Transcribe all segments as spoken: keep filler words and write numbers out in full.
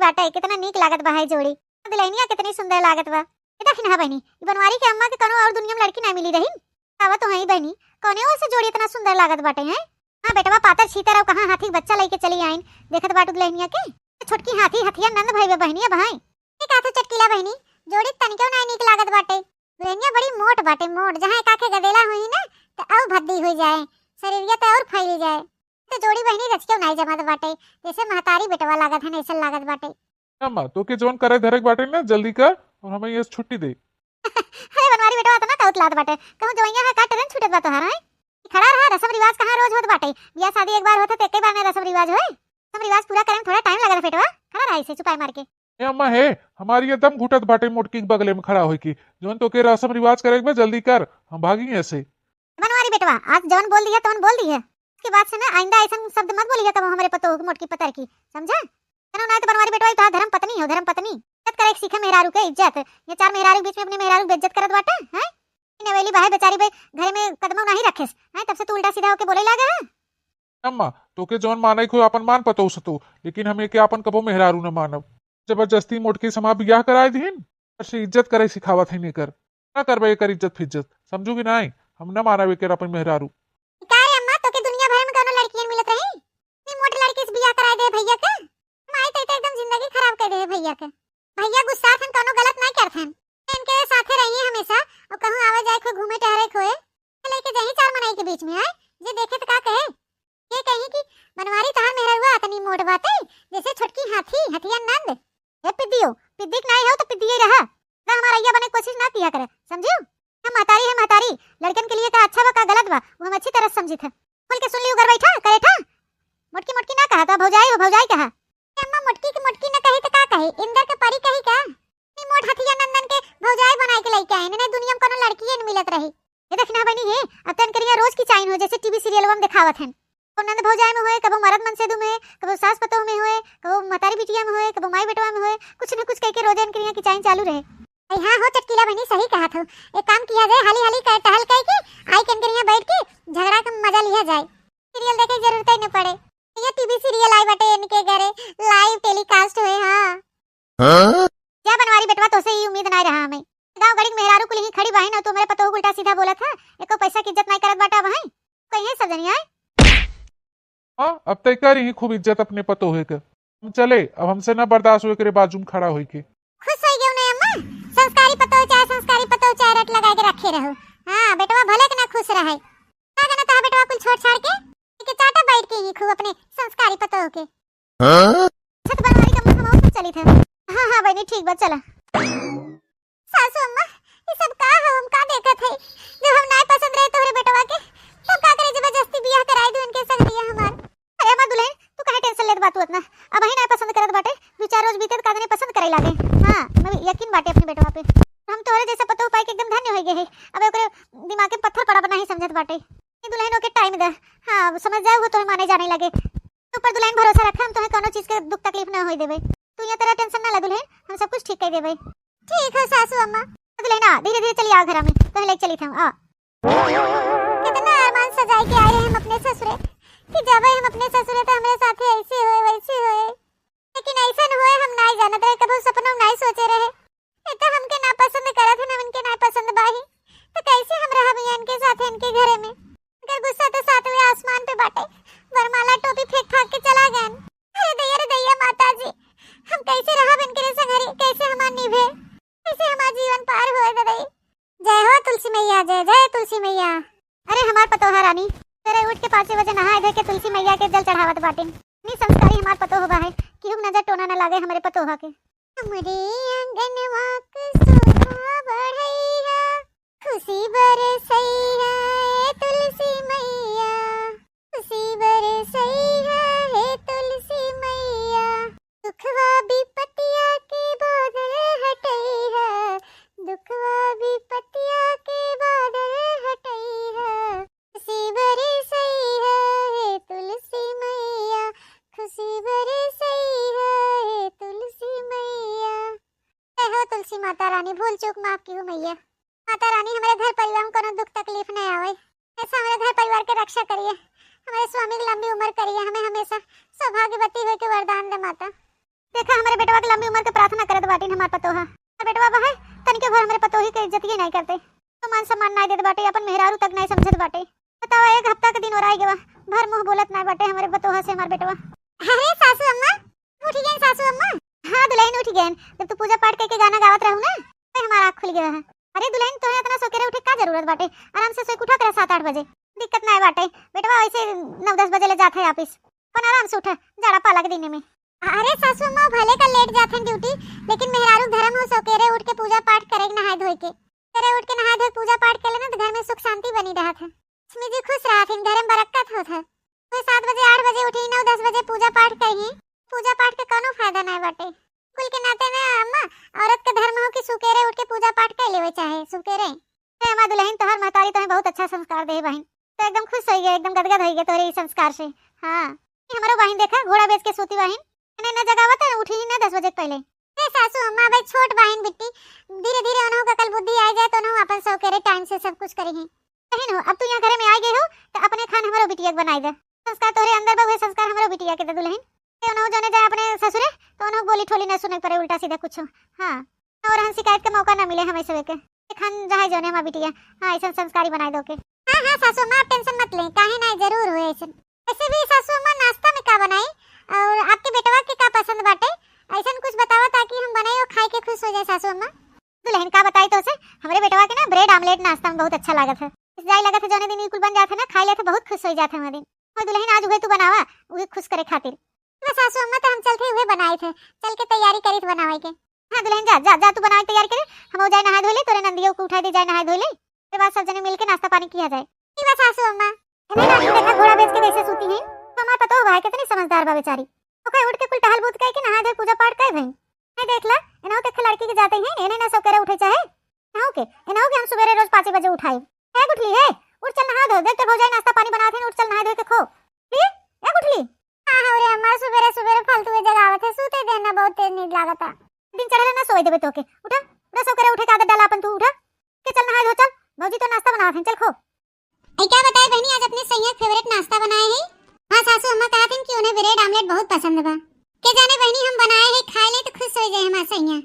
बाटे, कितना नीक लागत बा है जोड़ी। दुल्हनिया कितनी सुंदर लागत बा। ए देखी ना बहिनी, ई बनवारी के अम्मा के कौनो और दुनिया में लड़की ना मिली रही। बतावा तो है बहिनी, कौने ओर से जोड़ी इतना सुंदर लागत बाटे हैं? हाँ बेटवा, पातर छीतर और कहाँ हाथी बच्चा लेके चली आइन, देखत बाटू दुल्हनिया के। छोटकी हाथी हथिया नंद भई बा बहिनी, अब हैं। ये कहा तो चटकीला बहिनी, जोड़ी तनिको ना नीक लागत बाटे। दुल्हनिया बड़ी मोट बाटे, मोट, जहाँ एक आखे गदेला हुई ना, तो और भद्दी हुई जाए, शरीरिया तो और फैल जाए। तो जोड़ी बहिनी रचियो नाई जमत बाटे, जैसे महतारी बेटवा लागत है, ऐसन लागत बाटे। अम्मा, तोके जौन करे धरे के बाटे ना, जल्दी कर और हमें ये छुट्टी दे। अरे बनवारी बेटवा, इतना का उतलात बाटे, कहूँ जवैया है का ट्रेन छूटत बा तोहार, हैं? खड़ा रहा, रसम रिवाज कहाँ रोज होत बाटे? बियाह शादी एक बार होत है तो एक ही बार में रसम रिवाज होए? रसम रिवाज पूरा करे में थोड़ा टाइम लगत है बेटवा, खड़ा रहा इसे चुपाई मार के। ए अम्मा हे, हमारी ये दम घुटत बाटे मोटकी के बगले में खड़ा होई की, जौन तोके रसम रिवाज करे के बा, जल्दी कर, हम भागी ऐसे। बनवारी बेटवा, आज जवन बोल दिया तवन बोल दिया। उसके बाद से ना आइंदा ऐसन शब्द मत बोलिए कबो हमरे पतोह के मोटकी पतर की, समझा? ना, ना तो बनवारी बेटवा, ई तो धर्म पत्नी हो, धर्म पत्नी। इज्जत करे के सीखे मेहरारू के इज्जत। ये चार मेहरारू के बीच में अपने मेहरारू के बेइज्जत करत बाटे, हैं? ई नवेली बाहे बेचारी बे घरे में कदमो नहीं रखेस, हैं? तब से तू उल्टा सीधा होके बोले लागे है। अम्मा, तोके जौन माने को आपन मान पतोह सतो, लेकिन हम एके आपन कबो मेहरारू न मानब। जबरदस्ती मोटकी से हमार बियाह कराए दिहिन, पर से इज्जत करे सिखावत है एकर। ना करबे एकर इज्जत फिज्जत, समझू कि नाई? हम ना मानब एकर अपन मेहरारू। का रे अम्मा, तोके दुनिया भर में कौनो लड़कियन मिलत रही? इतनी मोट लड़की से बियाह कराए दे भैया के? माई तो एकदम जिंदगी खराब कर दे भैया के। भैया गुस्सा थन, कौनो गलत ना करथन। इनके साथे रहिए हमेशा, और कहूँ आवे जाए को, घूमे टहरे खोए, लेके जाही चार मनई के बीच में, आए जे देखे तो का कहे? ये कही कि बनवारी तहार मेहररुआ अतनी मोट बाटे, जैसे छोटकी हाथी, हथिया नंद। ए पिद्दियो, पिद्दी के नाई हो तो पिद्दिये रहा। ना हमारा अइया बने के कोशिश ना किया करे, समझियो? हम महतारी है महतारी, लड़कन के लिए का अच्छा बा का गलत बा, वो हम अच्छी तरह से समझित है। खुल के सुन ली, उगर बैठा, करेठा। मोटकी मोटकी ना कहा, तो भौजाई हो, भौजाई कहा। ए अम्मा, मोटकी के मोटकी न कही तो का कही, इंदर के परी कही का? ई मोट हथिया नंदन के भौजाई बनाए के लइके आइन, इन्हें दुनिया में कोनो लड़किए न मिलत रही। ये देखना बनी है, अब तो इनके यहाँ रोज की चाइन हो, जैसे टीवी सीरियलवा में दिखावत हन। कबो नंद भौजाई में होए, कबो मरद मनसेदू में, कबो सास पतोह में होए, कबो मतारी बिटिया में होए, कबो माई बेटवा में होए, कुछ न कुछ कह के रोज इनके यहाँ की चाइन चालू रहे। अरे हाँ हो चटकीला बहिनी, सही कहत हो। एक काम किया जाए, हाली हाली कर टहल कह के आई के इनके यहाँ बैठ के झगड़ा का मजा लिया जाए। सीरियल देखे की जरूरत ही न पड़े। ये टीवी सीरियल आई बाटे इनके घरे, लाइव टेलीकास्ट हुए। हाँ। हाँ? जा बनवारी बेटवा, तोसे ई उम्मीद नाई रहा हमें। गाँव गड़ी के मेहरारू कुल ही खड़ी बाहिन और तू हमरे पतोह उल्टा सीधा बोलत है, एको पैसा की इज्जत नाई करत बाटा वहीं। कहीं है सब जनी आए। हाँ, अब तय करी ही खूब इज्जत अपने पतोह के। हम चले, अब हमसे ना बर्दाश्त होए करे बाजू में खड़ा होई के। खुश होई गयो ना अम्मा, संस्कारी पतोह चाहे, संस्कारी पतोह चाहे रट लगा के रखे रहो। हाँ, बेटवा भले के ना खुश रहे। का जाना तहा बेटवा कुल छोड़ छाड़ के, के चाटा बैठ के ही खूब अपने संस्कारी पतोह के। हाँ? छत बनवारी का मुंह हम चली थे। हाँ, हाँ, बहनी, ठीक बा, चला। सासू अम्मा, ये सब का है, हम का देखत है? जब हम नाय पसंद रहे तोहरे बेटवा के, तो का करे जबरदस्ती बियाह कराई दू इनके संग बियाह हमार। अरे अम्मा दुल्हन, तू काहे टेंशन लेत बाटू इतना? अब ही नाय पसंद करत बाटे, दू चार रोज बीते तो का जाने पसंद करे लागे। हाँ, मैं यकीन बाटे अपने बेटवा पे। हम तोहरे जैसा पतोह पाए के एकदम धन्य हो गए है। अब ओकरे दिमाग के पत्थर पड़ा बना ही समझत बाटे। ये दुल्हन ओके टाइम दे। हाँ, समझ जाए, वो तोहे माने जाने लगे। ऊपर दुल्हन भरोसा रखा, हम तोहे कोनो चीज के दुख तकलीफ ना होए देबे। तू ये तरह टेंशन ना ले दुल्हन, हम सब कुछ ठीक कर देबे। ठीक है सासू अम्मा। दुल्हन आ, धीरे धीरे चली आओ घर में, तोहे लेके चली थे, आ। कितना अरमान सजाए के आए रहे हम अपने ससुरे, कि जब हम अपने ससुरे तो हमारे साथे ऐसे होए, वैसे होए। लेकिन ऐसन होए हम नाई जानत रहे, कबो सपनों में नाई सोचे रहे। ये तो हमके नापसंद करत हन, हम इनके नापसंद बाही, तो कैसे हम रहब यहाँ इनके साथ, इनके घरे में? इनकर गुस्सा तो सातवें आसमान पे बाटे, वरमाला टोपी फेंक फांक के चला गए। अरे दैया रे दैया माता जी, हम कैसे रहब इनके संगरी, कैसे हमार निभे, कैसे हमार जीवन पार होए ददई। जय हो तुलसी मैया, जय जय तुलसी मैया। अरे हमार पतोहा रानी, तेरे उठ के पाँचे बजे नहाए धोए के तुलसी मैया के जल चढ़ावत बाटिन। इतनी संस्कारी हमार पतोह बा है, केहू के नजर टोना न लागे हमरे पतोहा के। हमरे आंगनवा के शोभा बढ़ैया, खुशी बरसैया ए तुलसी मैया, खुशी बरसैया हे तुलसी मैया। दुखवा विपतिया के बादल हटैया, दुखवा विपतिया के बादल हटैया। खुशी बरसैया हे तुलसी मैया, खुशी बरसैया हे तुलसी मैया। जय हो तुलसी माता रानी, भूल चूक माफ किहू मैया। माता रानी, हमरे घर परिवार में कोनो दुख तकलीफ नहीं आवे, ऐसा हमरे घर परिवार के रक्षा करिए, हमरे स्वामी की लंबी उम्र करिए, हमें हमेशा सौभाग्यवती होए के वरदान दे माता। देखा, हमरे बेटवा के लंबी उम्र के प्रार्थना करत बाटिन हमार पतोहा। हमार बेटवा बा है, तनिके भर हमरे पतोही के इज्जतिये नाहीं करते। तो मान सम्मान नाहीं देत बाटे, अपन मेहरारू तक नाहीं समझत बाटे। बतावा, एक हफ्ता के दिन ओराई गवा, भर मुंह बोलत नाहीं बाटे हमरे पतोहा से हमार बेटवा। अरे सासू अम्मा, उठ गईन सासू अम्मा? हाँ दुलहिन, उठ गईन। जब तू पूजा पाठ कइके गाना गावत रहू ना, तो हमार आँख खुल गवा है। अरे दुलहिन, तोहे इतना सोकेरे उठे का जरूरत बाटे? आराम से सोइके उठा करे सात आठ बजे, दिक्कत नाहीं बाटे। बेटवा वैसे नौ दस बजे ले जात है ऑफिस, अपन आराम से उठा, जाड़ा पाला के दिन में। अरे सासू अम्मा, भले का लेट जात हन ड्यूटी, लेकिन मेहरारू धर्म हो सोकेरे उठ के पूजा पाठ करे के नहाए धोए के। सोकेरे उठ के नहाए धोए के पूजा पाठ कर लेना तो घर में सुख शांति बनी रहत है। लक्ष्मी जी खुश रहत हन, घर में बरकत होत है। कोई सात बजे आठ बजे उठी, नौ दस बजे पूजा पाठ करी, पूजा पाठ के कौनो फायदा नाहीं बाटे। कुल के नाते ना अम्मा, औरत के धर्म हो कि सुकेरे उठ के पूजा पाठ कर लेवे चाहे सुकेरे। हे हमार दुलहिन, तोहार महतारी तोहे बहुत अच्छा संस्कार दे बहिन, तो एकदम खुश होइ गए, एकदम गदगद होइ गए तोहरे ई संस्कार से। हाँ, ई हमरो बहिन देखा, घोड़ा बेच के सोती बहिन, एने ना जगावत है, उठी ही ना दस बजे के पहले। ए सासू अम्मा, भाई छोट बहिन बिट्टी, धीरे धीरे उन्हों का कल बुद्धि आ जाए तो उन्हों अपन सौकेरे टाइम से सब कुछ करी ही। बहिन हो, अब तू यहाँ घरे में आ गई हो, तो अपने खान हमरो बिटिया के बनाई दे। संस्कार तोहरे अंदर बा, उहे संस्कार हमरो बिटिया के दे दुलहिन। ते उन्हों जौने जाए अपने ससुरे, तो उन्हों बोली ठोली ना सुने के पड़े, उल्टा सीधा कुछ। हाँ, और हम शिकायत का मौका ना मिले हमें सबे के। खान जहाँ जौने हमार बिटिया, हाँ, ऐसन संस्कारी बनाई दो के। हाँ, हाँ, सासू अम्मा, आप टेंशन मत लें, काहे ना, जरूर होए ऐसन। वैसे भी सासू अम्मा, नाश्ता में का बनाई और आपके बेटवा के का पसंद बाटे, ऐसन कुछ बतावा ताकि हम बनाई और खाए के खुश हो जाए सासू अम्मा। दुलहिन का बताई तोसे, हमरे बेटवा के ना ब्रेड आमलेट नाश्ता में बहुत अच्छा लागत है। जाए लागत है, जौने दिन ई कुल बन जात है ना, खाए लेत है, बहुत खुश हो जात है वह दिन। और दुलहिन आज उहे तू बनावा, उहे खुश करे खातिर। बस सासू अम्मा, तो हम चलते उहे बनाए थे, चल के तैयारी करी थे बनावे के। हाँ दुलहिन, जा, जा, जा, तू बनावे के तैयारी करे, हम जाए नहाए धोए ले, तोरे नंदियों को उठाए दे, जाए नहाए धोए ले। के बाद सब जने मिलके नाश्ता पानी किया जाए। ई बा सासू अम्मा। इन्हें ना देखा, घोड़ा बेच के कैसे सूती हैं। तो हमार पतोह भाई कितनी समझदार बा बेचारी। ओके उठ के कुल टहल बूत करके नहा धोए पूजा पाठ करे भई। नहीं देख ला, इन्हों देख लड़की के जाते हैं, इन्हें ना सौकेरे उठे चाहे। इन्हों के, इन्हों के हम सुबेरे रोज पाँचे बजे उठाए। ए गुठली है, उठ चल नहा धो, देख तो भौजाई नाश्ता पानी बनात हैं, उठ चल नहा धो के खो। ली, ए गुठली। हाँ, हाँ, रे अम्मा, सुबेरे सुबेरे फालतू के जगावत है, सूते देना बहुत तेज नींद लागता। दिन चढ़ेला ना सोए देबे तोके। उठा, उठा, सौकेरे उठे के आदत डाला अपन तू, उठा। के चल नहाए धो चल, भौजी तो नाश्ता बनावत हैं, चल खो। ऐ क्या बताए बहनी, आज अपने सैया फेवरेट नाश्ता बनाए हैं। हाँ सासू अम्मा कहत हैं कि उन्हें ब्रेड आमलेट बहुत पसंद बा। के जाने बहनी, हम बनाए हैं, खाए ले तो खुश हो जाए हमार सैया।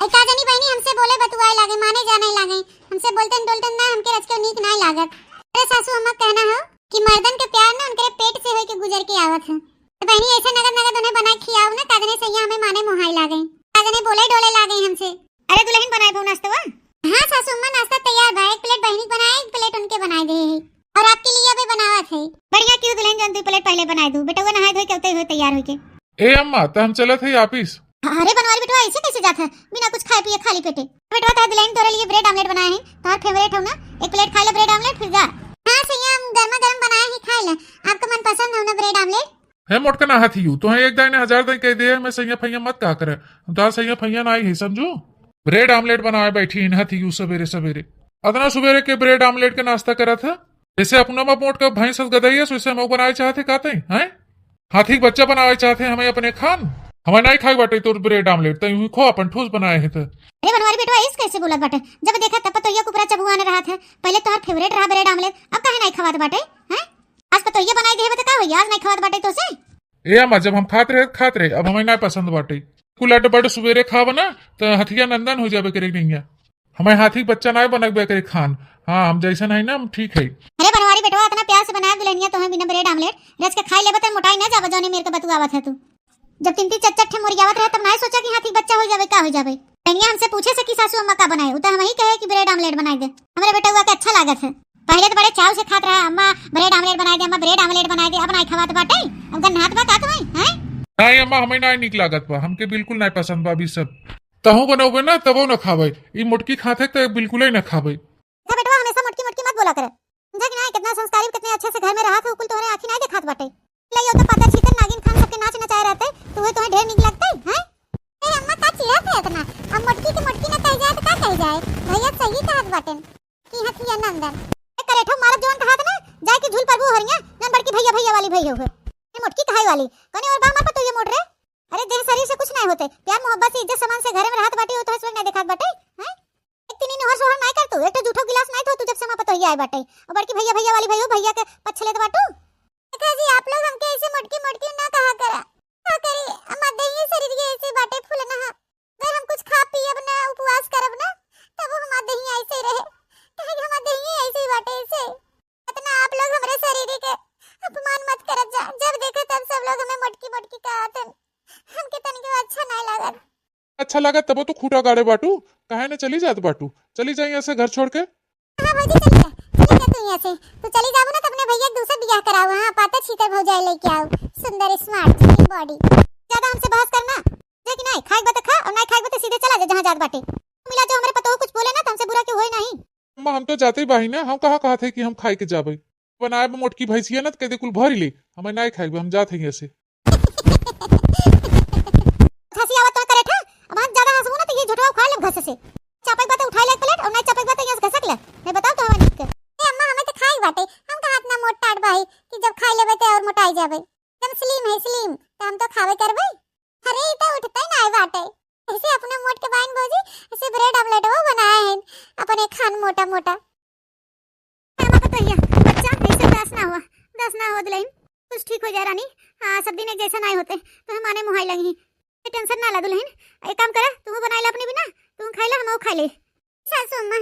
ऐ का जानी बहनी, हमसे बोले बतुआए लागे, माने जाने लागे, हमसे बोलतन डोलतन ना, हमके रच के नीक नाय लागत। अरे सासू अम्मा कहना हो कि मर्दन के प्यार ना उनके पेट से होके गुजर के आवत है। तो बहनी, ऐसे नगद नगद उन्हें बनाए खियाओ ना, का जाने सैया हमें माने मोहाए लागे, का जाने बोले डोले लागे हमसे। अरे दुलहिन, बनाए बहु नाश्तवा? हाँ सासू अम्मा, नाश्ता तैयार बा, एक प्लेट बहनी के बनाए, एक प्लेट उनके बनाए दे है। और आपके लिए अबे बनावत है। बढ़िया कियो दुलहिन, जौन दुइ प्लेट पहले बनाए दू, बेटवा नहाए धोए के उतरे हुए तैयार होके। ए अम्मा, त हम चलत है ऑफिस। अरे बनवारी बेटवा, ऐसे कैसे जात है बिना कुछ खाए पिए खाली पेटे? बेटवा, तार दुलहिन तोरे लिए ब्रेड आमलेट बनाए हैं, तार फेवरेट हो ना, एक प्लेट खा ले ब्रेड आमलेट, फिर जा। हाँ सैया, हम गर्मा गर्म बनाए हैं, खा ले, आपका मनपसंद हो ना ब्रेड आमलेट। हे मोटका ना हथियू, तोहे एक दाई ने हजार दाई कह दे, मैं सैया फैया मत कहा करे। हम तोहार सैया फैया ना आई है, समझू? ब्रेड आमलेट बनाए बैठी इन हथियू सबेरे सबेरे। अतना सुबेरे के ब्रेड आमलेट के नाश्ता करत है? जैसे अपना मा मोटका भैंस हस गदई है, वैसे हम बनाए चाहते कहते हैं, हैं? हाथी के बच्चा बनाए चाहते हैं हमें अपने खान? हमें नहीं खाई बाटे तोर ब्रेड आमलेट, तै यूं खो अपन ठूस बनाए है तो। अरे बनवारी बेटवा, इस कैसे बोलत बाटे? जब देखा तब पतोहिया कुपरा चबुआने रहत है। पहले तोहर फेवरेट रहा ब्रेड आमलेट, अब काहे नहीं खवात बाटे, हैं? आज पतोहिया बनाई देहे बा त का होई, आज नाई खवात बाटे तोसे? ए अम्मा, जब हम खात रहे, खात रहे, अब हमें ना पसंद बाटे। कुल अड्ड बड्ड सुबेरे खाब ना, त हथिया नंदन हो जाबे करे नैया। हमें हाथी के बच्चा ना बनबे करे खान। हाँ, हम जैसन है ना, हम ठीक है। अरे बनवारी बेटवा, इतना प्यार से बनाया दुल्हनिया तोहे बिना ब्रेड आमलेट, रच के खाई लेबे त मोटाई ना जाबे, जौने मेर के बतुआवत है तू। जब तीन तीन चार चार ठे मोरियावत रहे, तब नाय सोचा कि हाथी के बच्चा हो जावे, का हो जावे। कनिया हमसे पूछे से कि सासू अम्मा का बनाए, उ तो हम ही कहे कि ब्रेड आमलेट बनाई दे। हमरे बेटउआ के अच्छा लागत है। पहले तो बड़े चाव से खात रहा, "अम्मा ब्रेड आमलेट बनाई दे, अम्मा ब्रेड आमलेट बनाई दे", अब नाय खवात बाटे, अब गन्हात बा का तुम्हें, हैं? नहीं अम्मा, हमें नाय नीक लागत बा, हमके बिल्कुल नाय पसंद बा अभी सब। तहू बनौबे ना, तबो ना खावे। ई मोटकी खात है तो बिल्कुल ही ना खावे। देखा बेटवा, हमेशा मोटकी मोटकी मत बोला करे। समझा कि नाय, कितना संस्कारी, कितने अच्छे से घर में रहा थे, उ कुल तोहरे आँखी नाय देखात बाटे। लइयो तो पातर छीतर नागिन खान सबके नाच नचाए रहते, तो वे तोहे ढेर नीक लगते, हैं? ए अम्मा, का चिढ़त है इतना? अब मोटकी के मोटकी न कह जाए तो का कह जाए? भैया सही कहत बाटेन कि हथिया नंदन। ए करेठो मारत जवन कहात ना, जाए के झूल परबू हरिया, जौन बड़की भैया भैया वाली भई हो। ए मोटकी कहाई वाली, कौने और बा हमार पतोहिया मोट रे? अरे देह शरीर से कुछ नहीं होते, प्यार मोहब्बत से इज्जत सम्मान से घरे में रहत बाटी, वो तोहे सुलग नहीं देखात बाटे, हैं? एक तीनी नोहर सोहर नाय कर तू, एक ठो जूठो गिलास नाय धो तू, जब से हमार पतोहिया आए बाटे। और बड़की भैया भैया वाली भई हो, भैया के पछ लेत बाटू। देखा जी, आप लोग हमके ऐसे मोटकी मोटकी ना कहा करा। का करी, हमार देहिए शरीर के ऐसे कहत हन, हमके तनिको अच्छा नाय लागत। अच्छा लागत तबो तू खूँटा गाड़े बाटू, काहे न चली जात बाटू? चली जा यहाँ से घर छोड़ के। हाँ भौजी, चली जा, चली जा तू यहाँ से। तू चली जाबू ना, तो अपने भैया के दूसर बियाह कराऊ। हाँ, पातर छीतर भौजाई लेके आऊ, सुंदर smart slim body। ज्यादा हमसे बहस करना, जा कि नाय, खाए के बा त खा, और नाय खाए के बा त सीधे चला जा जहाँ जात बाटे। मिला जो हमरे पतोह कुछ बोले ना, तो हमसे बुरा क्यों होए नहीं। अम्मा, हम तो जाते ही बाही ना, हम कहाँ कहत है कि हम खाए के जाबे। बनाए बा मोटकी भैंसिया ना, तो कह दे कुल भरी ले, हमें नाय खाए के बा, हम जात है यहाँ से। हंसी आवत तो करे था, अब हम ज्यादा हंसबू ना तो ये झोटवा उखाड़ लेब घस से। चापे के बा त उठाई ले एक plate, और नाय चापे के बा त यहाँ से घसक ले। मैं बताओ तो हमारे के। ए अम्मा, हमें तो खाए के बाटे, हम कहाँ इतना मोट टाट बाही कि जब खाई लेबे तो और मोटाई जाबे। एकदम slim है, slim, तो हम तो खाबे करबे। अरे, ई तो उठते नाय बाटे। ऐसे अपने मोट के बाइन भौजी, ऐसे bread omelette वो बनाए हैं, अपने खान मोटा मोटा। अम्मा पतोहिया, बच्चा, ऐसे उदास ना हुआ, उदास ना हो दुल्हन, कुछ ठीक हो जाए रानी। हाँ, सब दिन एक जैसा नाय होते, तो हम आने मुहाई लगी। ए, tension ना ला दुल्हन, एक काम करा, तू बनाई ला अपने बिना, तू खाई ला, हम खाई ले। सासू अम्मा,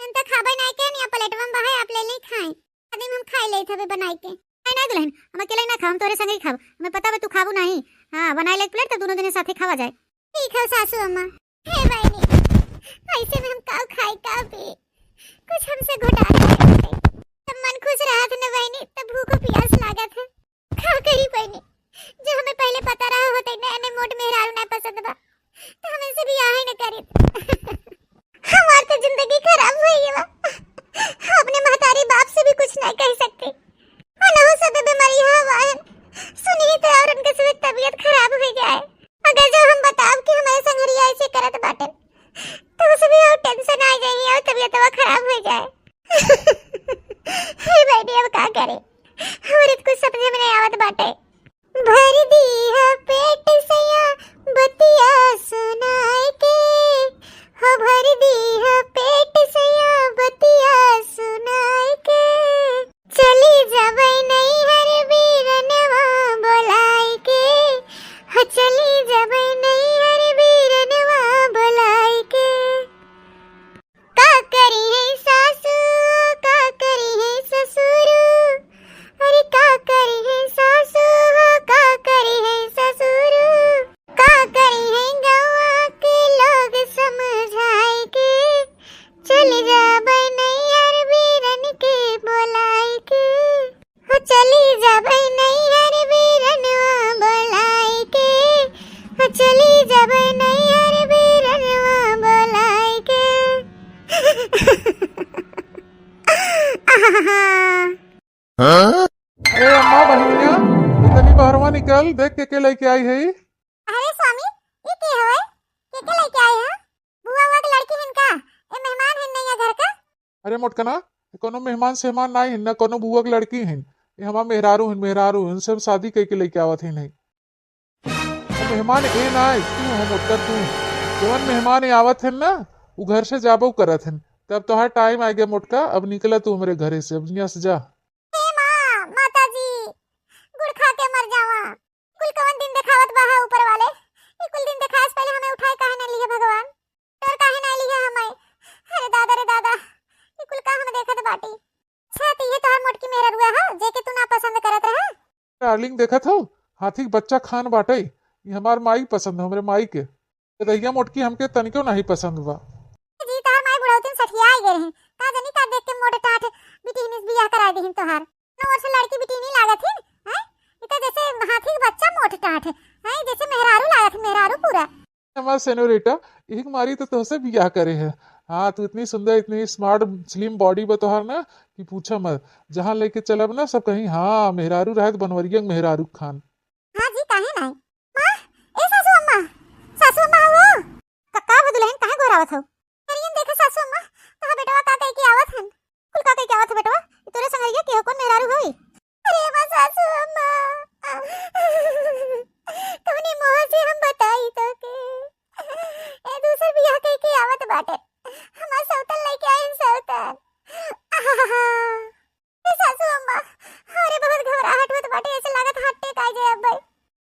हम तो खाबे नाय के, नहीं plate में बहाए, आप ले ले खाए। आदमी हम खाई ले थबे बनाई के। नहीं, नहीं दुल्हन, हम अकेले ना खाब, हम तोरे संगे ही खाब। हमें पता बा तू खाबू नहीं। हाँ, बनाई ले एक plate तो दोनों जने साथे खावा जाए। ठीक है सासू अम्मा। हे बहिनी, ऐसे में हम का खाई का पी? कुछ हमसे घोटाला है। तब मन खुश रहत न बहिनी, तब भूख प्यास लागत है। का करी बहिनी, जो हमें पहले पता रहा होते न, एने मोट मेहरारू ना पसंद बा, तो हम इनसे बियाह ही न करी। हमार तो जिंदगी खराब हो गई बा। अपने महतारी बाप से भी कुछ नहीं कह सकते। अनहु सब बीमारी हवा है। सुनी तो और उनके से तबीयत खराब हो जाए। अगर जो हम बताब कि हमारे संगरिया ऐसे करत बाटे, तो उसे भी और tension आ जाएगी और तबीयत खराब हो जाए। हे बहिनी, अब का करे? हमरे तो कुछ समझ में नहीं आवत बाटे। भर दीह पेट सैया बतिया सुनाए के, हो भर दीह पेट सैया बतिया सुनाए के। चली जबै नैहर बीरनवा बोलाए के, हो चली जबै नैहर बीरनवा बोलाए के। का करी है सासू, का करी है ससुर, अरे का करी है सासू हो, का करी है ससुर, का करी है गवा के लोग समझाए के, चल जाबै नैहर बीरन के बोलाए के। हो चली जाबै नैहर बीरनवा बोलाए के, हो चली जाबै नैहर बीरनवा बोलाए के। आहा। अरे अम्मा, बहिनिया, इतनी बहरवा निकल, देख के के लेके आई है। अरे स्वामी, ई के हवे? के के लेके आए हैं? बुआ, बुआ के लड़की हिन का? ए मेहमान हिन नैया घर का? अरे मोटकना, कोनो मेहमान सेहमान नाई हिन ना, कोनो बुआ के लड़की हिन। ये हमार मेहरारू हिन, मेहरारू, इनसे हम शादी कइके लेके आवत हिन है। मेहमान ए नाई, तू हो मोटका तू। जवन मेहमान ए आवत हिन ना, उ घर से जाबो करत हिन। तब तोहार time आ गया मोटका, अब निकला तू हमरे घरे से, अब यहाँ से जा। हे माँ, माता जी, गुड़ खा के मर जावा। कुल कवन दिन देखावत बा है ऊपर वाले? ई कुल दिन देखाए से पहले हमें उठाए काहे ना लिए भगवान? डर काहे ना लिए हमें? अरे दादा रे दादा, ई कुल का हम देखत बाटी? अच्छा, तो ये तोहार मोटकी मेहररुआ है, जे के तू ना पसंद करत रहे? Darling, देखत हो, हाथी के बच्चा खान बाटे। ई हमार माई पसंद है, हमरे माई के। ए दहिया मोटकी हमके तनिको नहीं पसंद बा। जी, तोहार माई बुढ़ौती में सठियाई गए रही। का जानी का देख के मोट टाट बिटिहनी से बियाह कराई देहिन तोहार। न ओर से लड़की बिटिहनी लागत हिन, हैं? ई तो जैसे हाथी के बच्चा मोट टाट है, हैं? जैसे मेहरारू लागत हिन, मेहरारू पूरा। हमार सेनोरिटा, एक मारी तो तोहसे बियाह करे है। हाँ, तू इतनी सुंदर, इतनी smart, slim body बा तोहार ना कि पूछा मत। जहाँ लेके चलब ना सब कहीं, हाँ, मेहरारू रहे तो बनवरिया के मेहरारू खान। हाँ जी, काहे नाई? माँ, ए सासू अम्मा, सासू अम्मा हो। का, का हो दुल्हन, काहे गोहरावत हो? अरे देखा सासू अम्मा, तोहार बेटवा का कह के आवत हन। कुल का कह के आवत हो बेटवा? ई तोरे संगरिया के हो, कौन मेहरारू होई? अरे बा सासू अम्मा, कौने मुँह से हम बताई तो के? ए दूसर बियाह कह के आवत बाटे। हमार सौतन लेके आइन सौतन। आहा। ए सासू अम्मा, अरे बहुत घबराहट होत बाटे, ऐसे लागत heart attack आ जाए अब भाई।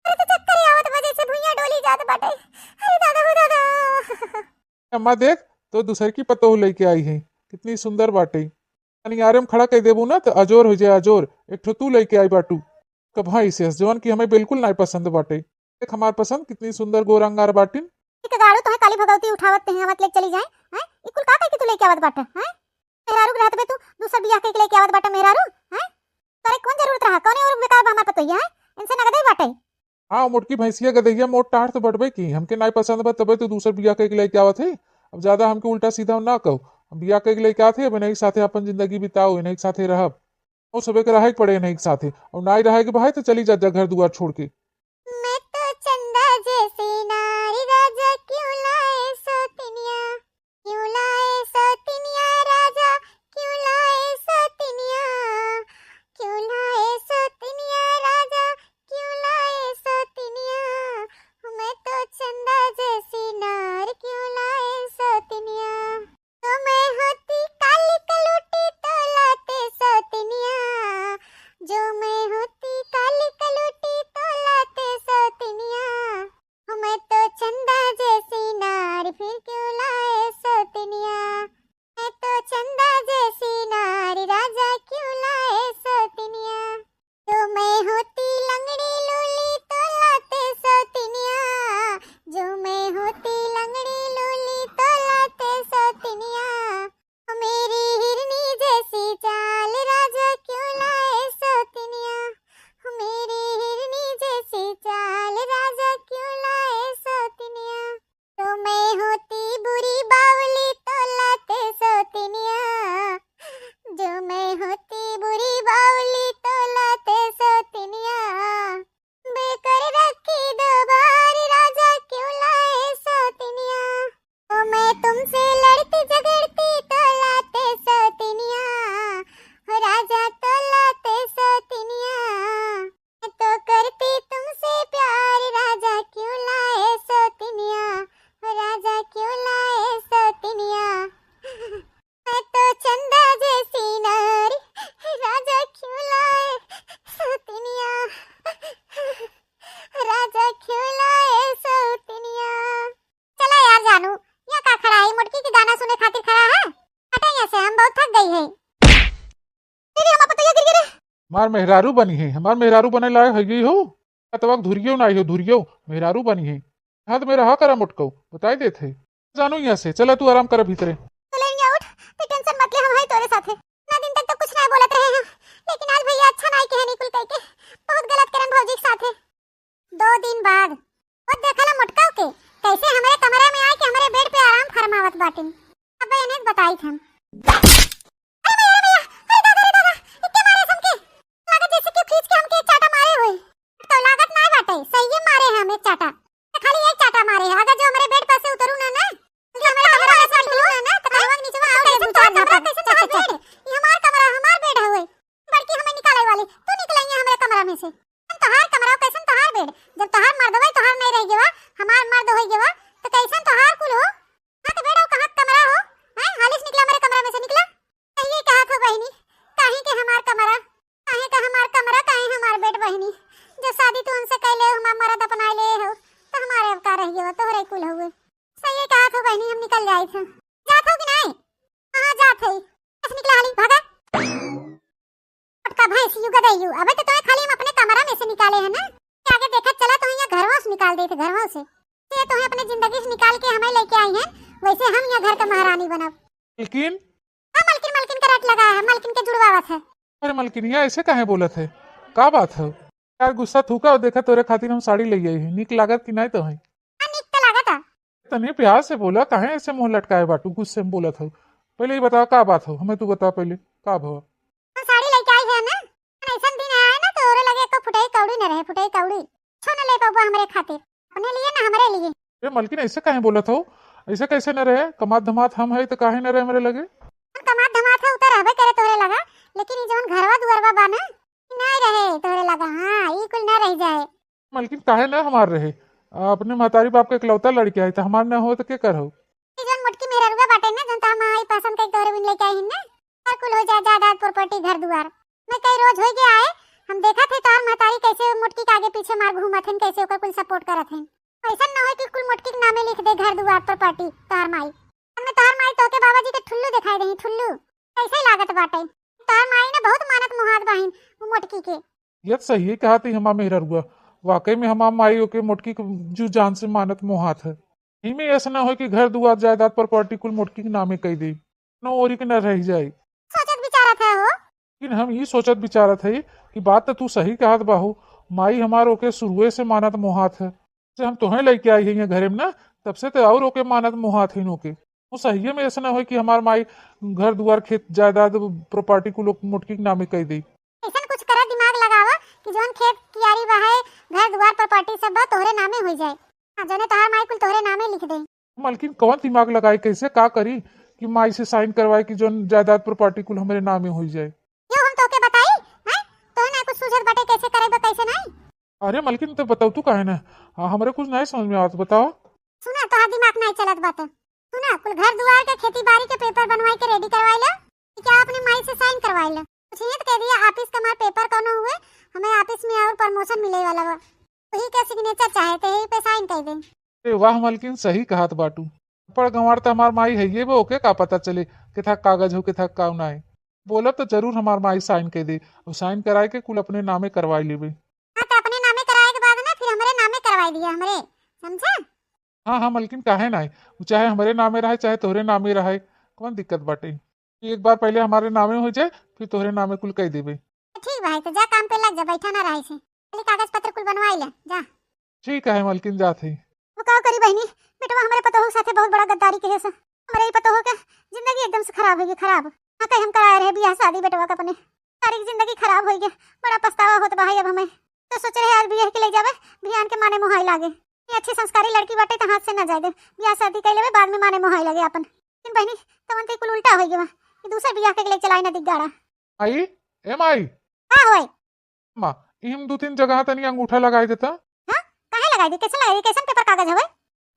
अरे तो चक्कर आवत बा जैसे भुइयां डोली जात बाटे। अरे दादा हो दादा। अम्मा देख, तो दूसर की पतोह लेके आई है, कितनी सुंदर बाटे। अनियारे में खड़ा कर देबू ना तो अजोर हो जाए अजोर। एक ठो तू लेके आई बाटू, कब हाँ इसे जवन की हमें बिल्कुल नहीं पसंद बाटे। हमार पसंद, कितनी सुंदर गोर अंगार बाटिन। एक गाड़ू तोहे काली भगवती उठावत तोहे आवत लेके चली जाए, हैं? ई कुल का कह के तू लेके आवत बाटे, हैं? मेहरारू के रहत बे तू, दूसर बियाह कइके लेके आवत बाटे मेहरारू, हैं? तोरे कौन जरूरत रहा? कौने और बेकार बा हमार पतोहिया, हैं? इनसे नगदे बाटे। हाँ, मोटकी भैंसिया गदहिया, मोट टाँड़ तो बटबे की, हमके नाई पसंद बा, तबे तो दूसर बियाह कइके लेके आवत है। अब ज्यादा हमके उल्टा सीधा ना कहो, हम बियाह कइके लेके आवत है, अब इन्हीं के साथे अपन जिंदगी बिताओ, इन्हीं के साथे रहब। और सबे के रहे के पड़े इन्हीं के साथे, और नाई रहे के भाई तो चली जा, जा घर दुआर छोड़ के। मैं तो चंदा जैसी नारी राजा क्यों लाए सौतनिया, क्यों लाए सौतनिया राजा, क्यों लाए सौतनिया, क्यों लाए सौतनिया राजा, क्यों लाए सौतनिया, मैं तो चंदा जैसी नार क्यों लाए सौतनिया। जो मैं होती काली कलूटी तो लाते सौतनिया, जो मैं होती काली कलूटी तो लाते सौतनिया, मैं तो चंदा जैसी नार फिर क्यों लाए सौतनिया, मैं तो चंदा जैसी नार राजा क्यों लाए सौतनिया। जो मैं होती लंगड़ी लूली तो लाते सौतनिया, जो मैं होती लंगड़ी लूली तो लाते सौतनिया। मेरी हिरनी जैसी चाल राजा क्यों लाए सौतनिया, मेरी हिरनी जैसी चाल राजा क्यों लाए सौतनिया। जो मैं होती बुरी बावली तो लाते सौतनिया, जो मैं होती बुरी बावली तो लाते सौतनिया। बेकर रखी दो बार राजा क्यों लाए सौतनिया। तो मैं तुमसे लड़ती झगड़ती तो लाते सौतनिया, हो राजा तो लाते सौतनिया। मैं तो करती तुमसे प्यार राजा क्यों लाए सौतनिया, हो राजा क्यों लाए सौतनिया। मैं तो चंदा जैसी नारी राजा क्यों लाए सौतनिया, राजा क्यों लाए सौतनिया। चला यार जानू, यहाँ का खड़ा है, मोटकी के गाना सुने खातिर खड़ा है? हटा यहाँ से, हम बहुत थक गई है। अरे, हमार पतोहिया गिर गिरे। हमार मेहरारू बनी है, हमार मेहरारू बने लायक है यही हो? कतवा के धुरियो ना हो, धुरियो, मेहरारू बनी है। हाथ में रहा करा मोटकऊ, बताई देत है। जानू यहाँ से, चला तू आराम कर भीतरे। तो ले यहाँ उठ, तू टेंशन मत ले, हम है तोरे साथे। इतना दिन तक तो कुछ ना बोलत रहे हैं, लेकिन आज भैया अच्छा ना कहे निकुल कह के, बहुत गलत करन भौजी के साथे। दो दिन बाद वो देखला मोटकऊ के, कैसे हमरे कमरा में आके हमरे बेड पे आराम फरमावत बाटिन। अब इन्हें बताई हम। अरे भैया, अरे भैया, अरे दादा, अरे दादा, इतने मारे हमके, लागत जैसे कि खींच के हमके एक चाटा मारे हुए। तो लागत ना बाटे, सही मारे हैं हम एक चाटा, खाली एक चाटा मारे हैं। अगर जो हमरे बेड पर से उतरू ना ना, जो हमरे कमरा में से निकलू ना ना, तो कमरा के नीचे में आओ, कैसे तोहार कमरा, कैसे तोहार बेड? ये हमार कमरा, हमार बेड हवे। बड़की हमें निकाले वाली, तू निकलेंगे हमरे कमरा में से। हम तोहार कमरा, कैसन तोहार बेड? जब तोहार मर्द होई, तोहार नहीं रह गवा, हमार मर्द होई गवा, तो कैसन तोहार कुल हो? कहाँ के बेड हो, कहाँ के कमरा हो? हैं? हालिस निकला हमरे कमरा में से, निकला। सही कहा थो बहिनी, काहे के हमार कमरा, काहे का हमार कमरा, काहे हमार बेड बहिनी? जो शादी तू उनसे कैले, हमार मर्द अपनाए ले हो, तो हमारे अब का रह गवा, तोहरे कुल हुए। सही कहा थो बहिनी, हम निकल जाए थे। जात हो कि नहीं? हाँ, जात है। बस निकला हाली, भागा। पटका भैंस यू गदे यू। अबे तो तुम्हें खाली हम अपने कमरा में से निकाले हैं ना। कि आगे देखत चला तो यहाँ घरवा से निकाल देते, घरवा से। ये तुम्हें अपने जिंदगी से निकाल के हमें लेके आई हैं, वैसे हम यहाँ घर का महारानी बनब। लेकिन हाँ, मलकिन, मलकिन का रट लगा है, मलकिन के जुड़वावत है। अरे मलकिनिया, ऐसे काहे बोलत है? का बात है? यार गुस्सा थूका और देखा तोरे खातिर हम साड़ी ले आई है, निक लागत कि नहीं तो है? हाँ, निक तो लागत है। तनी प्यार से बोला, काहे ऐसे मुंह लटकाए बाटू, गुस्से में बोलत हो? पहले ये बता का बात हो, हमें तू बता पहले का भवा? हम साड़ी लेके आई है ना, ऐसन दिन आए ना तो ओरे लगे एको फुटई कौड़ी न रहे, फुटई कौड़ी। छो न ले पाबो हमरे खातिर, अपने लिए ना हमरे लिए। ए मलकिन, ऐसे काहे बोलत हो? ऐसे कैसे न रहे? कमात धमात हम है तो काहे न रहे हमरे लगे? हम कमात धमात है उतर रहबे करे तोरे लगा, लेकिन ई जौन घरवा दुआरवा बा ना, ई ना रहे तोरे लगा। हाँ, ई कुल ना रह जाए। मलकिन, काहे ना हमार रहे? अपने महतारी बाप के इकलौता लड़के है, तो हमार ना हो तो के करहो? ई जौन मोटकी मेहररुआ बाटे ना, जौन तो हम आई पसंद कई तोरे बिन लेके आई ना, और कुल हो जाए जायदाद, प्रॉपर्टी, घर दुआर। मैं कई रोज होई गया है, हम देखत है तोहार महतारी कैसे मोटकी के आगे पीछे मार घूमत हैं, कैसे ओकर कुल सपोर्ट करत हैं। ऐसन ना होए कि कुल मोटकी के नामे लिख दे घर दुआर, प्रॉपर्टी तोहार माई। हमने तोहार माई तोहके बाबा जी के ठुल्लू दिखाई दही, ठुल्लू। कैसे लागत बाटे? तोहार माई ने बहुत मानत मुहात बाहिन उ मोटकी के। ये तो सही है कहा थी हमार मेहररुआ, वाकई में हमार माई ओके मोटकी के जू जान से मानत मोहात है। इमे ऐसा ना होय कि घर दुआर जायदाद प्रॉपर्टी कुल मोटकी के नामे कई दे, न ओरी के न रह जाए। सोचत विचारत है हो? लेकिन हम ई सोचत विचारत है कि बात तो तू सही कहत बाहू, माई हमार ओके शुरुए से मानत मोहात है। से हम तोहे लेके आई है यहाँ घरे में ना, तब से तो और ओके मानत मोहात है ओके। वो सही में ऐसा ना होय कि हमार माई घर दुआर खेत जायदाद प्रॉपर्टी कुल मोटकी के नामे कई दे। ऐसन कुछ करा दिमाग लगावा कि जौन खेत कियारी बा है, घर दुआर प्रॉपर्टी सब बा तोहरे नामे हो जाए। हाँ, जौने तोहार माई कुल तोहरे नामे लिख दे। मलकिन कौन दिमाग लगाई, कैसे का करी कि माई से साइन करवाए कि जौन जायदाद प्रॉपर्टी कुल हमरे नामे हो जाए। यो हम तोके बताई, हैं? तोहे ना कुछ सूझत बाटे कैसे करे बा कैसे नहीं। अरे मलकिन तो बताओ तू काहे ना, हाँ, हमरे कुछ नहीं समझ में आवत, बताओ। सुना, तोहार दिमाग नहीं चलत बाटे। सुना, कुल घर दुआर के खेती बाड़ी के पेपर बनवाई के रेडी करवाई ले, कि क्या अपने माई से साइन करवाई ले। कुछ ये तो कह दिया ऑफिस का हमार पेपर कौनो हुए, हमें ऑफिस में और प्रमोशन मिले वाला बा, वही के सिग्नेचर चाहे तो यही पे साइन कर दे। ए वाह मलकिन, सही कहत बाटू। पड़ गंवार त हमार माई है ये बा, ओके का पता चले किथा कागज हो किथा का नाय। बोलब तो जरूर हमार माई साइन कर दे, और साइन कराए के कुल अपने नामे करवाई लेबे। हाँ, तो अपने नामे कराए के बाद ना फिर हमरे नामे करवाई दिया हमरे, समझा? हाँ हाँ मलकिन, काहे नाय, वो चाहे हमरे नामे रहे चाहे तोहरे नामे रहे, कौन दिक्कत बाटे? एक बार पहले हमारे नामे हो जाए, फिर तोहरे नामे कुल कह देबे। ठीक भाई, तो जा काम पे लग जा, बैठा ना रहे से। खाली कागज पत्र कुल बनवाई ले, जा। ठीक है मलकिन, जात है। वो का करी बहनी, बेटवा हमरे पतोह के साथे बहुत बड़ा गद्दारी के है सा। हमरे ई पतोह के जिंदगी एकदम से खराब हो गई, खराब। ना कहीं हम कराए रहे बियाह शादी बेटवा के अपने, सारी जिंदगी खराब हो गई। बड़ा पछतावा होत बा है अब हमें। तो सोच रहे आज बियाह के ले जावे, बियान के माने मोहाई लागे। ये अच्छी संस्कारी लड़की बाटे तो हाथ से ना जाए दे, बियाह शादी कर लेवे, बाद में माने मोहाई लागे अपन। लेकिन बहनी, तवन तो कुल उल्टा हो गया, ये दूसर बियाह के ले चलाई ना दिग्गाड़ा। आई, ए माई। का होए? माँ, इम दू तीन जगह तनी अंगूठा लगाई देता। हाँ? काहे लगाई दी? कैसे लगाई दी? कैसन पेपर कागज हवे?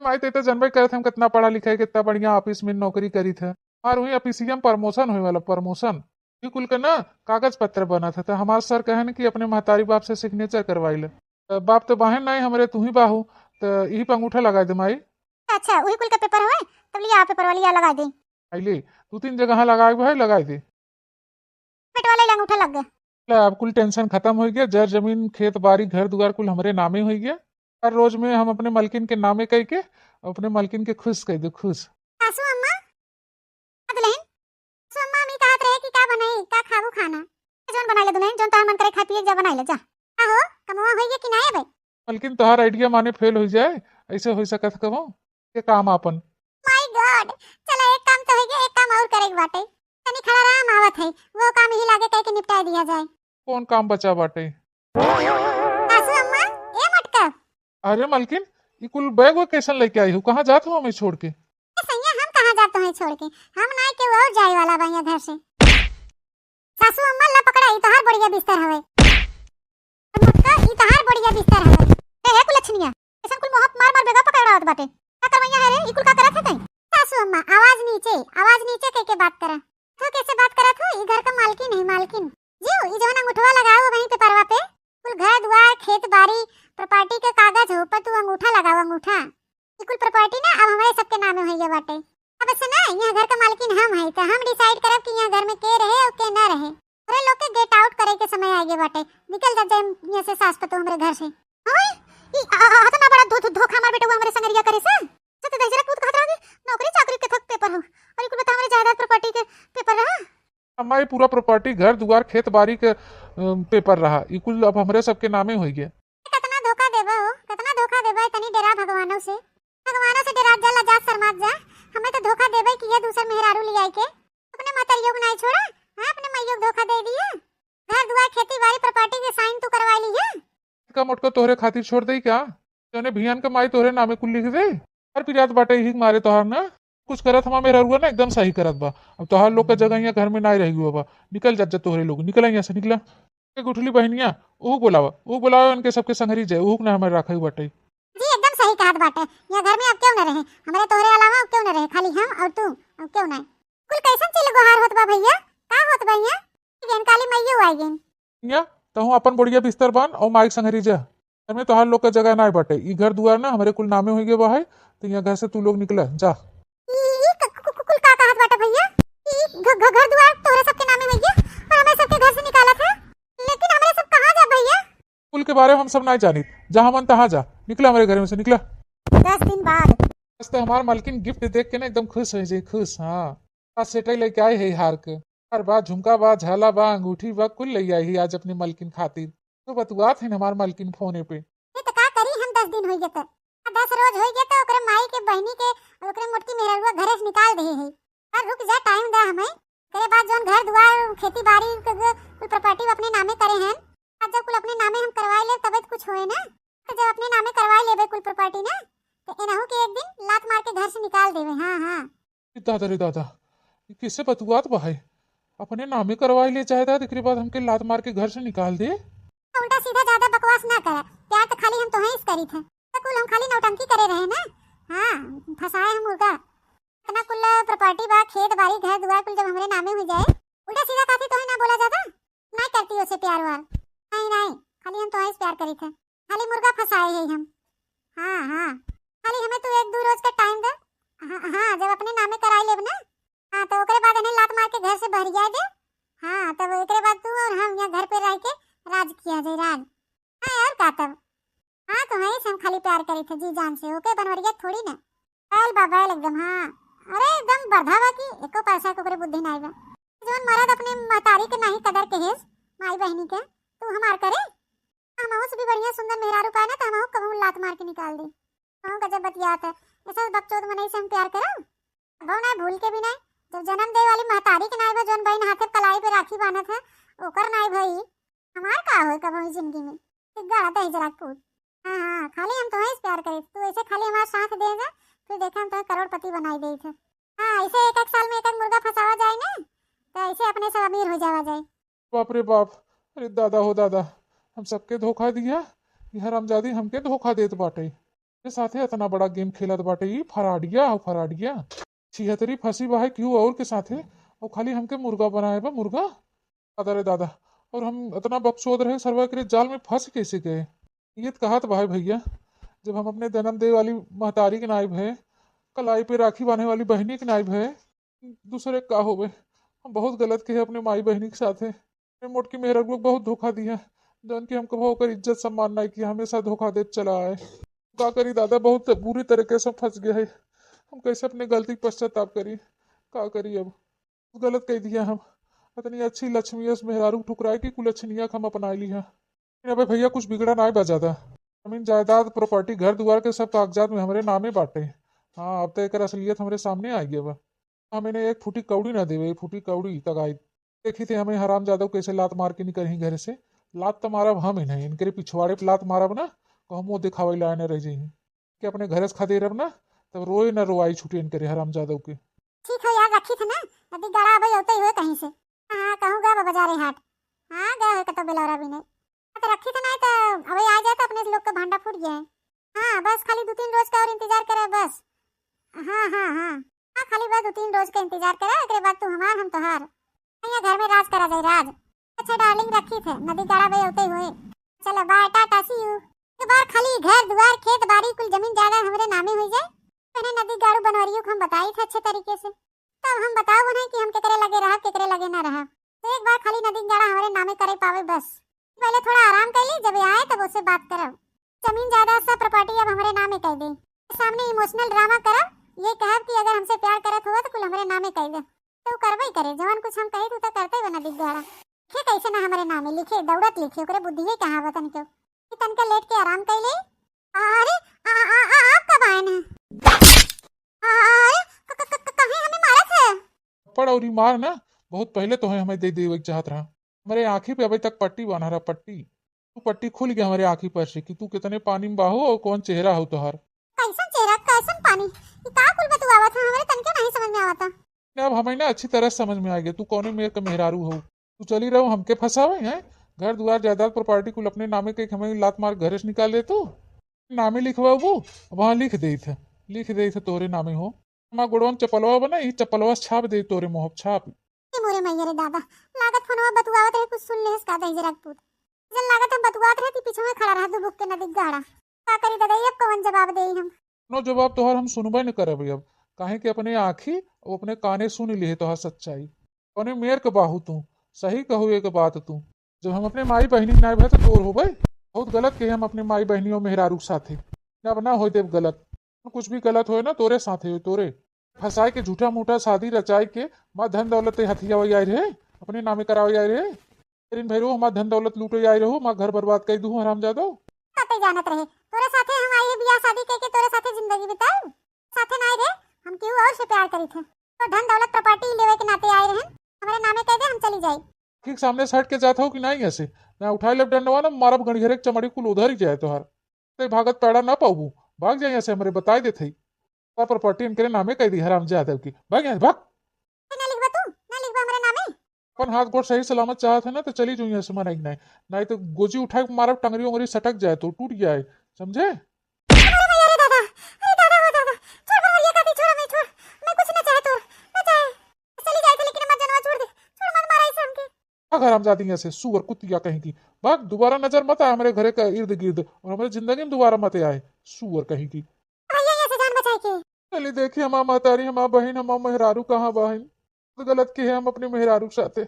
माई, ते तो जनबे करत हम कितना पढ़ा लिखा है, कितना बढ़िया ऑफिस में नौकरी करी थे। और वही ऑफिसिया में प्रमोशन होए वाला, प्रमोशन। ये कुल के ना कागज पत्र बना था, तो हमार सर कहन कि अपने महतारी बाप से सिग्नेचर करवाई ले। तो बाप तो बाहन नहीं, हमरे तू ही बाहू, तो यही पे अंगूठा लगाई दे माई। अच्छा, वही कुल का पेपर हवे, तब लिया पेपर वाली या लगाई दे। आई ले, दू तीन जगह लगाए भाई, लगाई दे। पेट वाला ही अंगूठा लग गया। ले, अब कुल टेंशन खत्म हो गया। जर जमीन, खेत बाड़ी, घर दुआर कुल हमरे नामे हो गया। हर रोज में हम अपने मलकिन के नामे कह के अपने मलकिन के खुश कर दे, खुश। सासू अम्मा, आ दुल्हन, सासू अम्मा, हम ई कहत रहे कि का बनाई, का खाबू खाना? जौन बनाई ले दुल्हन, जौन तोहार मन करे खाए पिए के, जा बनाई ले, जा। का हो, कमवा होई गया कि ना बे? मलकिन, तोहार आइडिया माने फेल हो जाए, ऐसे हो सकत कबो? के काम आपन। My God, चला एक काम तो हो गया, एक काम और करे के बाटे। तनी खड़ा रहा, हम आवत है, वो काम ही लागे कह के निपटाए दिया जाए। कौन काम बचा बाटे? सासू अम्मा, ए मटका। अरे मलकिन, ई कुल बैग वैग कैसन लेके आई हो? कहाँ जात हो हमें छोड़ के? ए सैया, हम कहाँ जात हो छोड़ के? हम ना के वो जाए वाला बा यहाँ घर से। सासू अम्मा, ला पकड़ा, ई तोहार बढ़िया बिस्तर हवे। मटका, ई तोहार बढ़िया बिस्तर हवे। ए, हे कुलछनिया, ऐसन कुल मुँह मार मार बेगा पकड़ावत बाटे। का करवैया है रे? ई कुल का करत है तैं? सासू अम्मा, आवाज नीचे, आवाज नीचे कह के बात करा। तो कैसे बात करत हो? ई घर का मालकिन है, मालकिन। जीव, ई जवन अंगूठवा लगाओ वहीं पे परवा पे, कुल घर दुआर, खेत बाड़ी, प्रॉपर्टी के कागज हो, पर तू अंगूठा लगाओ, अंगूठा। ई कुल प्रॉपर्टी ना अब हमरे सबके नामे होइगे बाटे। अब से ना, यहाँ घर का मालकिन हम है, तो हम डिसाइड करब कि यहाँ घर में के रहे और के ना रहे। अरे लोग के गेट आउट करे के समय आइगे बाटे, निकल जा जाए यहाँ से सास पतोह हमरे घर से। ओए, ई आ, आ, आ, इतना बड़ा धो-, धो-, धोखा हमार बेटवा हमरे संगरिया करे से। से तो दहिजरा पूत कहत रहा कि नौकरी चाकरी के थक पेपर हो, और ई कुल बता हमरे जायदाद प्रॉपर्टी के पेपर रहा। हमारी पूरा प्रॉपर्टी, घर दुआर, खेत बाड़ी के, अम, पेपर रहा, ई कुल अब हमरे सबके नामे होइगे। कितना धोखा देबा हो, कितना धोखा देबा, इतनी डेरा भगवानों से। भगवानों से डेरात जा, लजात शर्मात जा। हमें तो धोखा देबे कि ये दूसर मेहरारू ले आई के अपने महतरियों को नहीं छोड़ा, हाँ, अपने माइयों को धोखा दे दिया। घर दुआर, खेती बाड़ी, प्रॉपर्टी के साइन तू करवा ली है। का मोटका तोहरे खातिर छोड़ दे क्या? जौने भियान के माई तोहरे नामे कुल लिख दे। हर पिरात बाटे यही मारे तोहार ना। कुछ करत हमार मेहररुआ ना एकदम सही करत बा। अब तोहार लोग का जगह यहाँ घर में नाई रह गया बा। निकल जात जा तोहरे लोग, निकला यहाँ से, निकला। एक उठली बहनिया, ओहू बोलावा, ओहू बोलावा, उनके सबके संगरी जाए, ओहू के ना हमारे राखे बाटे। जी, एकदम सही कहत बाटे। यहाँ घर में अब क्यों न रहे, हमरे तोहरे अलावा अब क्यों न रहे, खाली हम और तू, अब क्यों ना। कुल कैसन चिल गोहार होत बा भैया, का होत बा यहाँ? गेन काली मैयो आ गई। यहाँ तहूँ अपन बढ़िया बिस्तर बान और माइक संगरी जा। घर में तोहार लोग का जगह ना बाटे, ई घर दुआर ना हमरे कुल नामे होइगे बा है, तो यहाँ घर से तू लोग निकला जा। ई, ई क-, कु-, कु-, कुल का कहत बाटे भैया? ई घ-, घ-, घर दुआर तोहरे सबके नामे होइगे और हमें सबके घर से निकालत है, लेकिन हमरे सब कहाँ जा भैया? कुल के बारे में हम सब नाहीं जानित। जहाँ मन तहाँ जा, निकला हमरे घर में से, निकला। दस दिन बाद। आज तो हमार मलकिन gift देख के ना एकदम खुश होइ जाई, खुश। हाँ, आज set ही लेके आए है हार के। हार बा, झुमका बा, झाला बा, अंगूठी बा, कुल ले आई है आज अपने मलकिन खातिर। तो बतुआत है हमार मलकिन फोने पे। ये तो का करी हम, दस दिन होइ गए तो, आ, दस रोज होइ गए तो ओकरे माई के, बहिनी के, ओकरे मोटकी मेहररुआ घरे से निकाल दे है। और रुक जा, time दा हमें। तेरे बाद जौन घर दुआर, खेती बाड़ी के जो कुल property अपने नामे करे हैं, आज जब कुल अपने नामे हम करवाए ले तबे तो कुछ होए ना। तो जब अपने नामे करवाए लेबे कुल property ना, तो एनहू के एक दिन लात मार के घर से निकाल देवे। हाँ, हाँ। ए दादा रे दादा, ई कैसे बतुआत बा है? अपने नामे करवाए ले जायदाद, एकरे बाद हमके लात मार के घर से निकाल दे। उल्टा सीधा ज्यादा बकवास ना कर, प्यार तो खाली हम तोहें से करी थे, तो कुल हम खाली नौटंकी करे रहे ना। हाँ, फंसाए हम मुर्गा। इतना कुल property बा, खेत बाड़ी, घर दुआर कुल जब हमरे नामे हो जाए, उल्टा सीधा कहती तोहें ना बोला जाता, ना करती उसे प्यार वार। नहीं, नहीं, खाली हम तोहें से प्यार करी थे, खाली मुर्गा फंसाए है हम। हाँ, हाँ, खाली हमें तू एक दो रोज का time दे। हाँ, हाँ, जब अपने नामे कराई लेब ना, हाँ, तो ओकरे बाद इन्हें लात मार के घर से बहरिया दे। हाँ, तब एकरे बाद तू और हम यहाँ घर पे रह के राज किया जाए, राज। हाँ यार, का तब? हाँ, तो वहीं से हम खाली प्यार करी थे जी जान से, ओके बनवरिया थोड़ी ना। बैल बा, बैल एकदम, हाँ। अरे एकदम बरधा बा कि एको पैसा के ओकरे बुद्धि नाई बा। जौन मरद अपने महतारी के नाही कदर कहेस, माई बहिनी के, तू हमार करे? हमहू से भी बढ़िया सुंदर मेहरारू पाए ना, तो हमहू कहूँ लात मार के निकाल दे। कहूँ गजब बतियात है, ऐसा बकचोद मनई से हम प्यार करब? अबो ना भूल के भी नहीं, जब जन्म दे वाली महतारी के नाई बा, जौन बहिन हाथे कलाई पे राखी बांधत है, ओकर नाई भई, हमार का होई कबो ई जिंदगी में? एक गाड़ा दही जरा कूद। हाँ, हाँ, खाली हम तोहें से प्यार करे, तू ऐसे खाली हमार साथ दे जा, फिर देखा हम तोहें करोड़पति बनाई देई थे। हाँ, ऐसे एक एक साल में एक एक मुर्गा फंसावा जाए ना, तो ऐसे अपने सब अमीर हो जावा जाए। बाप रे बाप, अरे दादा हो दादा, हम सबके धोखा दिया, ये हरामजादी हमके धोखा देत बाटे। के साथे इतना बड़ा game खेलत बाटे, ई फराडिया हो फराडिया। छिहत्तरी फंसी बा है केहू और के साथे, और खाली हमके मुर्गा बनाए बा, मुर्गा। दादा रे दादा, और हम इतना बकचोद रहे, सरवा एकरे जाल में फंस कैसे गए? ये तो कहत बा है भैया, जब हम अपने जन्म दे वाली महतारी के नाई भए, कलाई पे राखी बांधे वाली बहिनी के नाई भए, दूसरे का होवे? हम बहुत गलत किहे अपने माई बहिनी के साथे। ए मोटकी मेहररुआ के बहुत धोखा दिया, जौन कि हम कबो ओकर इज्जत सम्मान नाई किया, हमेशा धोखा देत चला आए। का करी दादा, बहुत बुरी तरीके से फंस गए है। हम कैसे अपने गलती के पश्चाताप करी? का करी अब? गलत कह दिया हम। इतनी अच्छी लक्ष्मी अस मेहरारू ठुकराए कि कुलछनिया के हम अपना लिहा। अबे भैया, कुछ बिगड़ा नाई बा ज्यादा। जमीन जायदाद, property, घर दुआर के सब कागजात में हमरे नामे बाटे। हाँ, अब तो एकर असलियत हमरे सामने आ गया बा। हम इन्हें एक फूटी कौड़ी ना देवे, एक फूटी कौड़ी तक आई। देखी थे हमें हरामजादा कैसे लात मार के निकल ही घर से। लात तो मारब हम इन्हें, इनके पिछवाड़े पे लात मारब ना, तो हम वो दिखावे लाए न रह जाई कि अपने घर से खदेरब ना, तब रोए न रोआई छूटे इनके हरामजादा के। ठीक है यार, रखी थे ना, नदी गाड़ा अबे होते हुए कहीं से। हाँ, कहूँ गए बाबा जा रहे हाट। हाँ, गए हुए कतो बेलौरा भी नहीं। हाँ, तो रखी थे ना, तो अबे आ जाए तो अपने लोग का भांडा फूट गया है। हाँ, बस खाली दो तीन रोज का और इंतजार करे बस। हाँ, हाँ, हाँ। हाँ, खाली बस दो तीन रोज का इंतजार करे, एकरे बाद तू हमार, हम तोहार। यहाँ घर में राज करा जाए, राज। अच्छा darling, रखी थे, नदी गाड़ा बे होते हुए। चलो bye, टाटा, see you। एक बार खाली घर दुआर, खेत बाड़ी, कुल जमीन जायदाद हमरे नामे हो जाए, तो इन्हें नदी गाड़ू बनवरियों को हम बताई थे अच्छे तरीके से। तब हम बताओ उन्हें कि हम केकरे लगे रहब, केकरे लगे ना रहब। तो एक बार खाली नदी गाड़ा हमरे नामे करे पावे बस। पहले थोड़ा आराम कर ली, जब आए तब उससे बात करब। जमीन जायदाद सब property अब हमरे नामे कर दे। सामने emotional drama करब, ये कहब कि अगर हमसे प्यार करत हुआ तो कुल हमरे नामे कर दे। तो उ करबे करे, जवन कुछ हम कही तू तो करते बना दिख गहरा। लिखे कैसे ना हमरे नामे, लिखे दौड़त लिखे, ओकरे बुद्धि है कहाँ वतन के। कि तनका लेट के आराम कर ले। अरे, आ, आ, आ, आप कब आए ना? अरे, क-, क-, क-, क-, कहीं हमें मारत है? थप्पड़ और मार ना, बहुत पहले तो है हमें दे देवे के चाहत रहा। हमरे आँखी पे अबे तक पट्टी बांधा रहा, पट्टी। तू पट्टी खुल गया हमरे आँखी पर से कि तू कितने पानी में बाहो और कौन चेहरा हो तोहार। कैसन चेहरा, कैसन पानी? ई का कुल बतुआवत है? हमरे तनके नहीं समझ में आवता। अब हमें ना अच्छी तरह समझ में आ गया, तू कौने मेर के मेहरारू हो। तू चली रहो हमके फंसावे हैं, घर दुआर जायदाद property कुल अपने नामे के हमें लात मार घरे से निकाल दे तू। नामे लिखवाबू, वहाँ लिख देत है, लिख देत है तोरे नामे हो। हमार गोड़वन चपलवा बना, ई चपलवा छाप दे तोरे मुँह छाप। ए मोरे मैया रे दादा, लागत फोनवा बतुआवत रहे, कुछ सुन लेहस का दहिजरा के पूत। जन लागत हम बतुआत रहे, ती पीछे में खड़ा रहा, दुबुक के नदी गाड़ा। का करी दादा, अब कवन जवाब देई हम? नो जवाब तोहर हम सुनबे न करब अब, काहे कि अपने आँखी और अपने काने सुन लिहे तोहर सच्चाई। कौने मेर के बाहू तू, सही कहू एक बात तू। जब हम अपने माई बहिनी के नाई भए तो तोर होबे, बहुत गलत किहे हम अपने माई बहिनी और मेहरारू के साथे। अब ना होए देब गलत। कुछ भी गलत होए ना, तोरे साथे होए, तोरे। फंसाए के झूठा मूठा शादी रचाए के, माँ धन दौलत ते हथियावे आए रहे, अपने नामे करावे आए रहे। तेरिन भैरो हमार धन दौलत लूटे आए रहो, माँ घर बर्बाद कर दू हरामजादो। बातें जानत रहे, तोरे साथे हम आई है बियाह शादी कह के तोरे साथे जिंदगी बिताऊ। साथे ना आई रहे, हम केहू और से प्यार करी थे। तो धन दौलत प्रॉपर्टी लेवे के नाते आए रहे, हमारे नामे कह दे, हम चली जाई। ठीक सामने से हट के जात हो कि नहीं ऐसे? मैं उठाए लेब डंडवा ना, मारब गणिहरे के चमड़ी कुल उधर ही जाए तोहार। ते भागत पैड़ा ना पाबू, भाग जाए ऐसे, हमरे बताए देत हई। पर प्रॉपर्टी इनके नामे कह दी हरामजादव की। भाग यहाँ से, भाग। ना लिखबा तू, ना लिखबा हमरे नामे। अपन हाथ गोड़ सही सलामत चाहत है ना, तो चली जाइए ऐसे मनाई नहीं, नहीं तो गोजी उठाए के मारब, टंगरी उंगरी सटक जाए तो टूट जाए, समझे? अरे भैया, अरे दादा, अरे दादा हो दादा, छोड़ भैया, काफी छोड़, मैं छोड़, मैं कुछ ना चाहे तोर, ना चाहे, चली जाए थे लेकिन हमार जनवा छोड़ दे, छोड़ मत मारा इसे हमके। भाग हरामजादी यहाँ से, सुअर कुतिया कहीं की। भाग, दोबारा नजर मत आए हमारे घरे का इर्द गिर्द, और हमारे जिंदगी में दोबारा मत आए, सुअर कहीं की। भैया, यहाँ से जान बचाए के। चली देखी हमार महतारी, हमार बहिन, हमार मेहरारू कहाँ बहिन? बहुत गलत किहे हम अपने मेहरारू के साथे।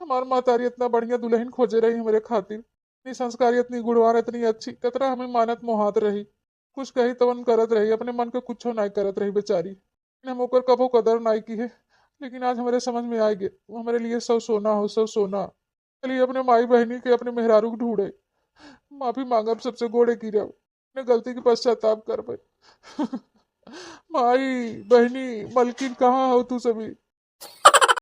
हमार महतारी इतना बढ़िया दुल्हन खोजे रही हमरे खातिर, इतनी संस्कारी, इतनी गुणवान, इतनी अच्छी, कतरा हमें मानत मोहात रही। कुछ कही तवन करत रही, अपने मन के कुछो नाई करत रही बेचारी। हम ओकर कबो कदर नाई किहे, लेकिन आज हमरे समझ में आए गे, वो हमरे लिए सब सोना हो, सब सोना। चलिए अपने माई बहिनी के, अपने मेहरारू के ढूंढे, माफी मांगब सबसे, गोड़े गिरब, अपने गलती के पश्चाताप करबे। माई, बहिनी, मलकिन, कहाँ हो तू सभी?